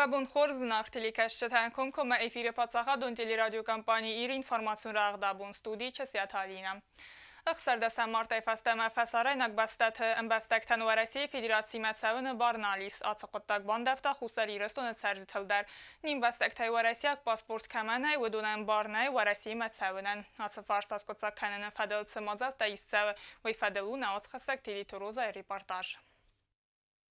Уӕ бон хорз, зынаргъ телекӕсджытӕ! Комкоммӕ эфиры паддзахадон телерадиокомпани «Ир» информацион рӕгъдабон студийы Часиаты Алинӕ. 16 мартӕй фӕстӕмӕ фӕсарӕйнаг бӕстӕты ӕмбӕстӕгтӕн Уӕрӕсейы Федерацимӕ цӕуыны бар нал ис. Ацы хъуыддаг бандӕвта Хуссар Ирыстоны цӕрджытыл дӕр. Не мбӕстӕгтӕй уӕрӕсейаг паспорт кӕмӕ нӕй, уыдонӕн бар нӕй Уӕрӕсемӕ цӕуынӕн. Ацы фарст аскъуыддзаг кӕныны фӕдыл цы мадзӕлттӕ ист цӕуы, уый фӕдыл у нӕ уацхӕссӕг Телиты Розайы репортаж.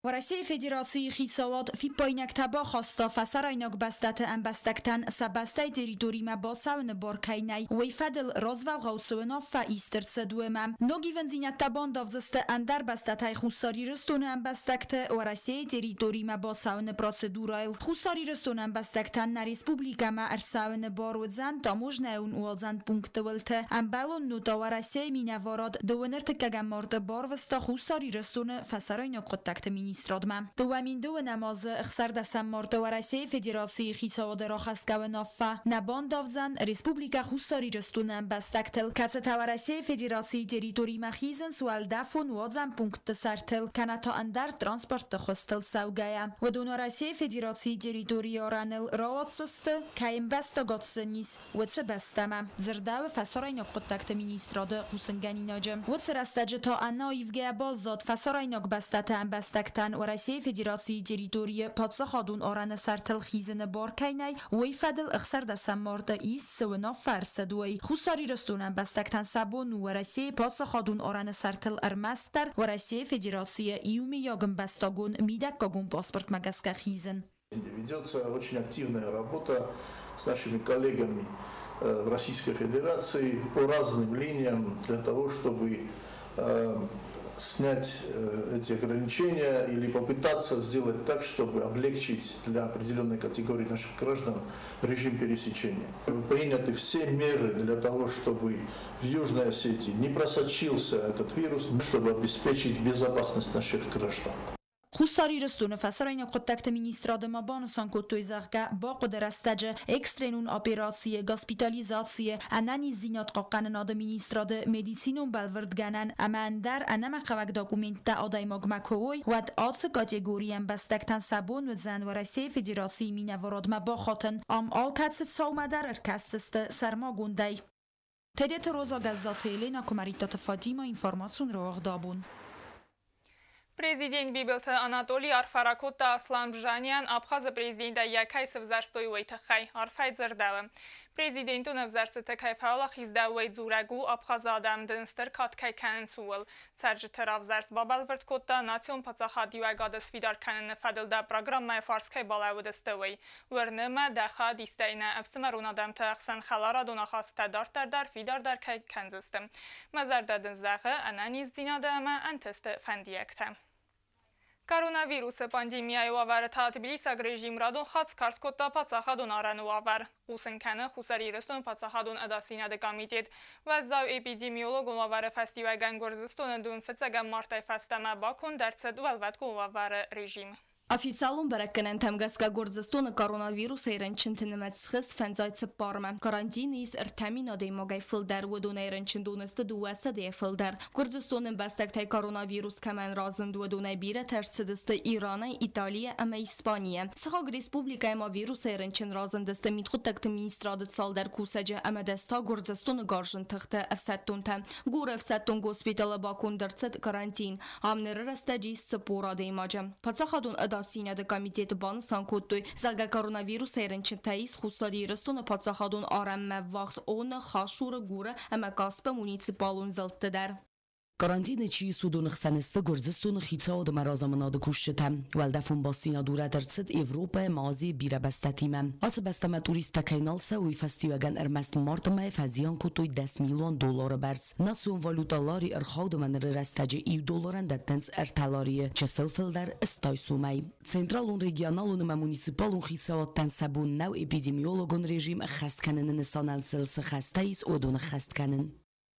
Уӕрӕсейы Федерацийы хицауад фиппаинӕгтӕ бахаста, фӕсарӕйнаг бӕстӕты ӕмбӕстӕгтӕн сӕ бӕстӕйы территоримӕ бацӕуыны бар кӕй нӕй, уый фӕдыл развӕлгъау цы уынаффӕ ист ӕрцыд, уымӕ. Ног ивындзинӕдтӕ бандавдзысты ӕндӕр бӕстӕтӕй Хуссар Ирыстоны ӕмбӕстӕгты Уӕрӕсейы территоримӕ бацӕуыны процедурӕйыл. Хуссар Ирыстоны ӕмбӕстӕгтӕн нӕ республикӕмӕ ӕрцӕуыны бар уыдзӕн таможнӕйон уадзӕн пункты уылты. Ӕмбӕлон нотӕ Уӕрӕсейы минӕварад дыууын ӕртыккӕгӕм марты барвыста Хуссар Ирыстоны фӕсарӕйнаг хъуыддӕгты министрадмӕ. 2012 азы 16 марты Уӕрӕсейы Федерацийы хицауады рахӕсгӕ уынаффӕ нӕ бандавдзӕн Республикӕ Хуссар Ирыстоны ӕмбӕстӕгтыл, кӕцытӕ Уӕрӕсейы Федерацийы территоримӕ хизынц уӕлдӕфон уадзӕн пунктты сӕртыл кӕнӕ та ӕндӕр транспортты хуызтыл цӕугӕйӕ. Уыдон Уӕрӕсейы Федерацийы территорийы арӕныл рауадздзысты, кӕй ӕмбӕстагад сын ис, уыцы бӕстӕмӕ, дзырдӕуы фӕсарӕйнаг хъуыддӕгты министрады хъусынгӕнинаджы. Уыцы рӕстӕджы та ӕнӕаивгӕйӕ баззад фӕсарӕйнаг бӕстӕты ӕмбӕстӕгтӕн Уӕрӕсейы Федерацийы территорийы паддзахадон арӕны сӕртыл хизыны бар кӕй нӕй, уый фӕдыл 16 марты ист цы уынаффӕ ӕрцыд, уый. Хуссар Ирыстоны ӕмбӕстӕгтӕн сӕ бон у Уӕрӕсейы паддзахадон арӕны сӕртыл ӕрмӕстдӕр Уӕрӕсейы Федерацийы иумиаг ӕмбӕстагон мидӕггагон паспортмӕ гӕсгӕ хизын. Ведется очень активная работа с нашими коллегами в Российской Федерации по разным линиям для того, чтобы снять эти ограничения или попытаться сделать так, чтобы облегчить для определенной категории наших граждан режим пересечения. Приняты все меры для того, чтобы в Южной Осетии не просочился этот вирус, чтобы обеспечить безопасность наших граждан. Хуссар Ирыстоны фӕсарӕйнаг хъуыддӕгты министрады ма банысан кодтой, зӕгъгӕ, бахъуыды рӕстӕджы экстренон операцийы, госпитализацийы, ӕнӕниздзинад хъахъхъӕнынады министрады медицинон бӕлвырдгӕнӕн ӕмӕ ӕндӕр ӕнӕмӕнгхъӕуӕг документтӕ адӕймагмӕ куы уой, уӕд ацы категорийы ӕмбӕстӕгтӕн сӕ бон уыдзӕн Уӕрӕсейы Федерацийы минӕварадмӕ бахатын. Ам алкӕцы цаумӕ дӕр ӕркӕсдзысты сӕрмагондӕй. Тедеты Роза, Гӕззаты Елена, Куымӕридтаты Фатимӕ, информацион рауагъд абон. Президент Бибылты Анатоли арфӕ ракодта Аслан Бжаниян, Абхазы президентӕй йӕ кӕй сывзӕрстой, уый тыххӕй. Арфӕйы дзырдӕуы: Президентон ӕвзӕрстыты кӕй фӕуӕлахиз дӕ, уый дзурӕг у, Абхазы адӕм дын стыр кад кӕй кӕнынц, ууыл. Цӕрджыты равзӕрст бабӕлвырд кодта, национ паддзахадиуӕгады сфидар кӕныны фӕдыл дӕ программӕйы фарс кӕй балӕууыдысты, уый. Уырны мӕ, дӕ хайадистӕй нӕ ӕфсымӕрон адӕмты ӕхсӕн хӕларадон ахастытӕ дарддӕр дӕр фидардӕр кӕй кӕндзысты. Мӕ зӕрдӕ дын зӕгъы ӕнӕниздзинады ӕмӕ ӕнтысты фӕндиӕгтӕ. Коронавирусы пандемияйы уавӕры та тбилисаг режим радон хатт скарз кодта паддзахадон арӕны уавӕр, хъусын кӕны Хуссар Ирыстоны паддзахадон ӕдасдзинады комитет. Уӕззау эпидемиологон уавӕры фӕстиуӕгӕн Гуырдзыстоны дыууын фыццӕгӕм мартӕй фӕстӕмӕ баконд ӕрцыд уӕлвӕткон уавӕры режим. Официалон бӕрӕггӕнӕнтӕм гӕсгӕ Гуырдзыстоны коронавирусӕй рынчынты нымӕц схызт 54-мӕ. Карантины ис 3000 адӕймагӕй фылдӕр, уыдонӕй рынчындоны сты 200-йӕ фылдӕр. Гуырдзыстоны ӕмбӕстӕгтӕй коронавирус кӕмӕн разынд, уыдонӕй бирӕтӕ ӕрцыдысты Иранӕй, Италийӕ ӕмӕ Испанийӕ. Сыхаг республикӕйы ма вирусӕй рынчын разындысты мидхъуыддӕгты министрады цалдӕр кусӕджы ӕмӕ дӕс та Гуырдзыстоны гарзджын тыхты ӕфсӕддонтӕ. Гуры ӕфсӕддон госпиталы баконд ӕрцыд карантин. Ам ныры рӕстӕджы ис 40 адӕймаджы. Паддзахадон ӕдасдзинады комитеты банысан кодтой, зӕгъгӕ, коронавирусӕй рынчынтӕ ис Хуссар Ирыстоны паддзахадон арӕнмӕ ввахс Оны, Хашуры, Гуры ӕмӕ Каспы муниципалон зылдты дӕр. Карантины чи ис, уыдоны хсӕн сты Гуырдзыстоны хицауад ӕмӕ разамынады кусджытӕ. Уӕлдӕфон бастдзинад урӕд ӕрцыд Европӕ ӕмӕ Азийы бирӕ бӕстӕтимӕ. Ацы бӕстӕмӕ туристтӕ кӕй нал цӕуы, уый фӕстиуӕгӕн ӕрмӕст марты мӕйы фӕзиан кодтой 10 миллион доллары бӕрц. Национ валютӕ лари ӕрхауд ӕмӕ ныры рӕстӕджы иу долларӕн дӕттынц ӕртӕ ларийы, чысыл фылдӕр 80 сомӕй. Централон, регионалон ӕмӕ муниципалон хицауадтӕн сӕ бон нӕу эпидемиологон режим ӕххӕст кӕныны нысанӕн цы хӕстӕ ис, уыдон ӕххӕст кӕнын.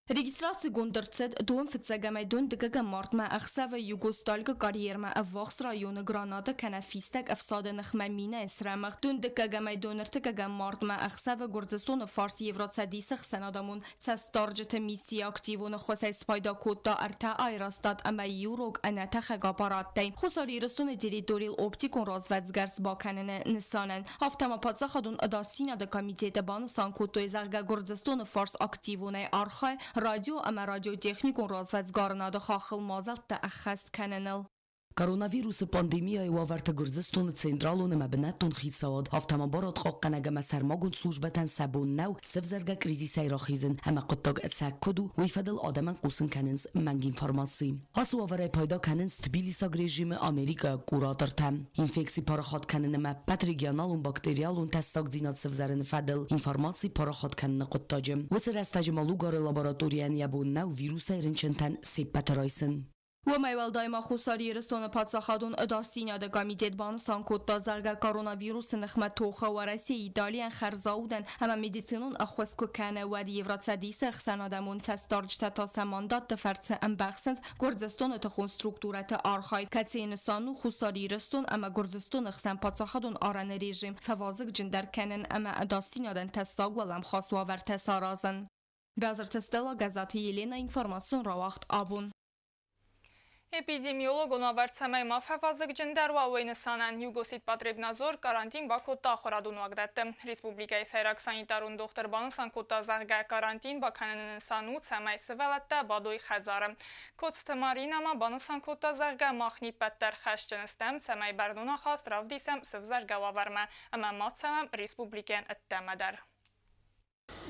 Регистрацигонд ӕрцыд дыууын фыццӕгӕмӕй дыууын дыккӕгӕм мартмӕ ӕхсӕвы Югостальгы карьермӕ ӕввахс районы гранаты кӕнӕ фистӕг ӕфсады ныхмӕ минӕйы срӕмыгъд. Дыууын дыккӕгӕмӕй дыууын ӕртыккӕгӕм мартмӕ ӕхсӕвы Гуырдзыстоны фарс Евроцӕдисы ӕхсӕнадӕмон цӕстдарджыты миссийы активон ӕххуысӕй спайда кодта ӕртӕ аэростат ӕмӕ иу рог ӕнӕтӕхӕг аппараттӕй Хуссар Ирыстоны территорийыл оптикон развӕдсгӕрст бакӕныны нысанӕн. Афтӕ ма Паддзахадон ӕдасдзинады комитеты банысан кодтой, зӕгъгӕ, Гуырдзыстоны фарс активонӕй архайы радио ӕмӕ радиотехникон развӕдсгарынады хаххыл мадзӕлттӕ ӕххӕст кӕныныл. Коронавирусы пандемияйы уавӕрты Гуырдзыстоны централон ӕмӕ бынӕттон хицауад, афтӕ ма барадхъахъхъӕнӕг ӕмӕ сӕрмагонд службӕтӕн сӕ бон нӕу сӕвзӕргӕ кризисӕй рахизын ӕмӕ хъуыддаг ӕцӕг куыд у, уый фӕдыл адӕмӕн хъусын кӕнынц мӕнг информаци. Ацы уавӕрӕй пайда кӕнынц тбилисаг режимы америкӕйаг куратортӕ. Инфекци парахат кӕнын ӕмӕ ӕппӕт регионалон бактериалон тӕссагдзинад сӕвзӕрыны фӕдыл информаци парахат кӕныны хъуыддаджы. Уыцы рӕстӕджы ма Лугары лабораторийӕн йӕ бон нӕу вирусӕй рынчынтӕн се ппӕты райсын. Уымӕй уӕлдай ма Хуссар Ирыстоны паддзахадон ӕдасдзинады комитет банысан кодта, зӕгъгӕ, коронавирусы ныхмӕ тохы Уӕрӕсе Италийӕн хӕрзаудӕн ӕмӕ медицинон ӕххуыс куы кӕны, уӕд Евроцӕдисы ӕхсӕнадӕмон цӕстдарджытӕ та сӕ мандатты фӕрцы ӕмбӕхсынц Гуырдзыстоны тыхон структурӕты архайд, кӕцыйы нысан у Хуссар Ирыстон ӕмӕ Гуырдзыстоны хсӕн паддзахадон арӕны режим фӕвазыгджындӕр кӕнын ӕмӕ ӕдасдзинадӕн тӕссаг уӕлӕмхас уавӕртӕ саразын. Бязырты Стелла, Гӕззаты Елена, информацион рауагъд Абон. Эпидемиологон уавӕр цӕмӕй ма фӕвазыгджындӕр уа, уый нысанӕн Югосетпотребнадзор карантин бакодта ахуырадон уагдӕтты. Республикӕйы сӕйраг санитарон дохтыр банысан кодта, зӕгъгӕ, карантин бакӕныны нысан у, цӕмӕй сывӕллӕттӕ бадой хӕдзары. Коцты Маринӕ ма банысан кодта, зӕгъгӕ, мах не ппӕт дӕр хӕсджын стӕм, цӕмӕй бӕрнон ахаст равдисӕм сывзӕргӕ уавӕрмӕ ӕмӕ ма цӕуӕм республикӕйӕн ӕддӕмӕ дӕр.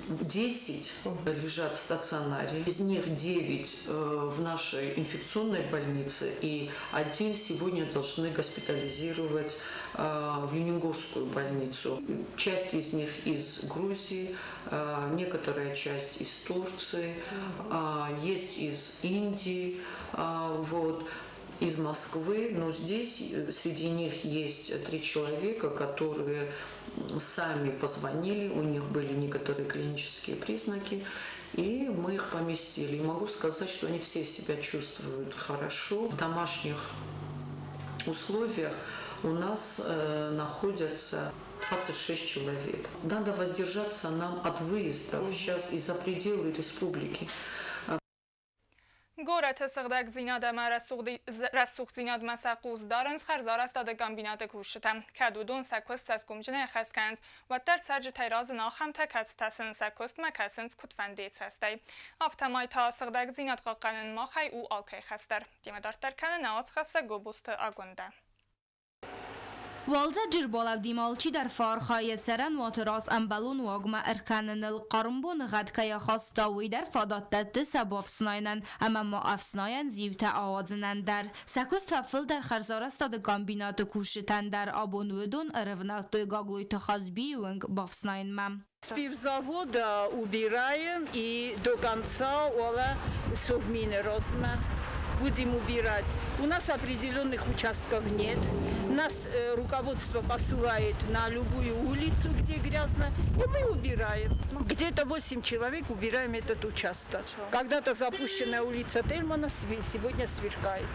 10 лежат в стационаре, из них 9 в нашей инфекционной больнице и один сегодня должны госпитализировать в Ленингорскую больницу. Часть из них из Грузии, некоторая часть из Турции, есть из Индии, вот, из Москвы, но здесь среди них есть 3 человека, которые сами позвонили, у них были некоторые клинические признаки, и мы их поместили. И могу сказать, что они все себя чувствуют хорошо. В домашних условиях у нас находятся 26 человек. Надо воздержаться нам от выездов сейчас и за пределы республики. Горӕты сыгъдӕгдзинад ӕмӕ рӕсугъддзинадмӕ сӕ хъус дарынц хӕрзарӕзтады комбинаты кусджытӕ. Кӕд уыдон сӕ куыст цӕсгомджынӕй ӕххӕст кӕнынц, уӕддӕр цӕрджытӕй разын ахӕмтӕ, кӕцытӕ сын сӕ куыстмӕ кӕсынц куыдфӕндыйы цӕстӕй. Афтӕмӕй та сыгъдӕгдзинад хъахъхъӕнын махӕй у алкӕй хӕс дӕр. Темӕ дарддӕр кӕны нӕ уацхӕссӕг Гобозты Агуындӕ. Уалдзӕджы рбалӕудимӕ алчидӕр фӕархайы цӕрӕнуаты раз ӕмбӕлон уагмӕ ӕркӕныныл. Хъарм боныгъӕд кӕй ахаста, уый дӕр фадат дӕтты сӕ бафснайынӕн ӕмӕ ма ӕфснайӕн зиутӕ ауадзынӕн дӕр. Сӕ куыст фӕфылдӕр хӕрзарӕзтады комбинаты кусджытӕн дӕр. Абон уыдон ӕрӕвнӕлдтой Гаглойты Хазбийы уынг бафснайынмӕ. С пивзавода убираем и до конца уала Совмины розма будем убирать. У нас определенных участков нет. Нас руководство посылает на любую улицу, где грязно, и мы убираем. Где-то 8 человек убираем этот участок. Когда-то запущенная улица Тельмана сегодня сверкает.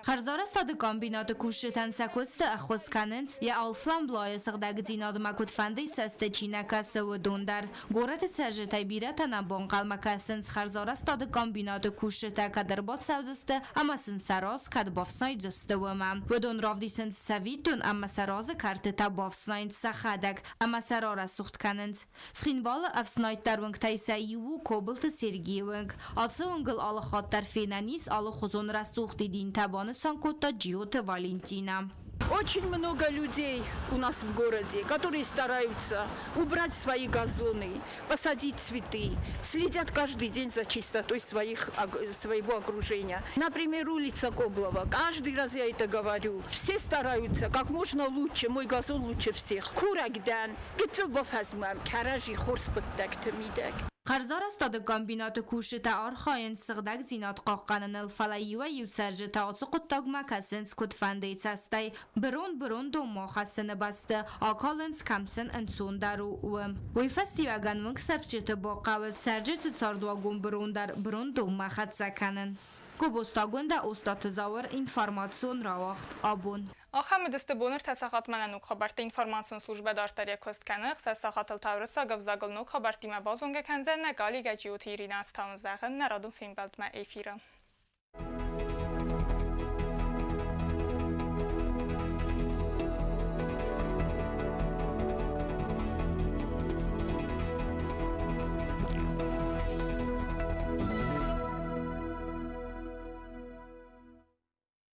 Хӕрзарӕзтады комбинаты кусджытӕн сӕ куысты ӕххуыс кӕнынц, йӕ алфамблайы сыгъдӕгдзинадмӕ куыдфӕндыйы цӕсты чи нӕ кӕсы, уыдон дӕр. Горӕты цӕрджытӕй бирӕтӕн абон ӕнхъӕлмӕ кӕсынц, хӕрзарӕзтады комбинаты кусджытӕ кӕд ӕрбацӕудзысты ӕмӕ сын сӕ раз кӕд бафснайдзысты, уымӕ. Уыдон равдисынц цӕвиттон ӕмӕ сӕ разы кӕртытӕ бафснайынц сӕхӕдӕг ӕмӕ сӕ рарӕсугъд кӕнынц. Цхинвалы ӕфснайддӕр уынгтӕй сӕ иу у Кобылты Сергийы уынг. Ацы уынгыл алы хатт дӕр фенӕн ис алыхуызон рӕсугъд дидинтӕ, банысан кодта Джиоты Валентина. Очень много людей у нас в городе, которые стараются убрать свои газоны, посадить цветы, следят каждый день за чистотой своего окружения. Например, улица Коблова. Каждый раз я это говорю. Все стараются как можно лучше. Мой газон лучше всех. Курӕг дӕн, гыццыл бафӕзмӕм, кӕрӕдзи хорз хъуыддӕгты мидӕг. Хӕрзарӕзтады комбинаты кусджытӕ архайынц сыгъдӕгдзинад хъахъхъӕныныл, фӕлӕ иуӕй-иу цӕрджытӕ ацы хъуыддагмӕ кӕсынц куыдфӕндыйы цӕстӕй. Бырон бырондонмӕ хӕссыны бӕсты акалынц, кӕм сын ӕнцондӕр у, уым. Уый фӕстиуӕгӕн уынгсӕрфджыты бахъӕуы цӕрджыты цардуагон бырон дӕр бырондонмӕ хӕццӕ кӕнын. Гобозты Агуындӕ, Остъаты Зауыр, информацион рауагъд Абон. Ахӕм уыдысты боны 3 сахатмӕ нӕ ног хабӕртты информацион службӕ дарддӕр йӕ куыст кӕны. 6 сахатыл та уырыссаг ӕвзагыл ног хабӕрттимӕ базонгӕ кӕндзӕн нӕ коллегӕ Джиоты Иринӕ. Ӕз та уын зӕгъын, нӕ радон фембӕлдмӕ эфиры.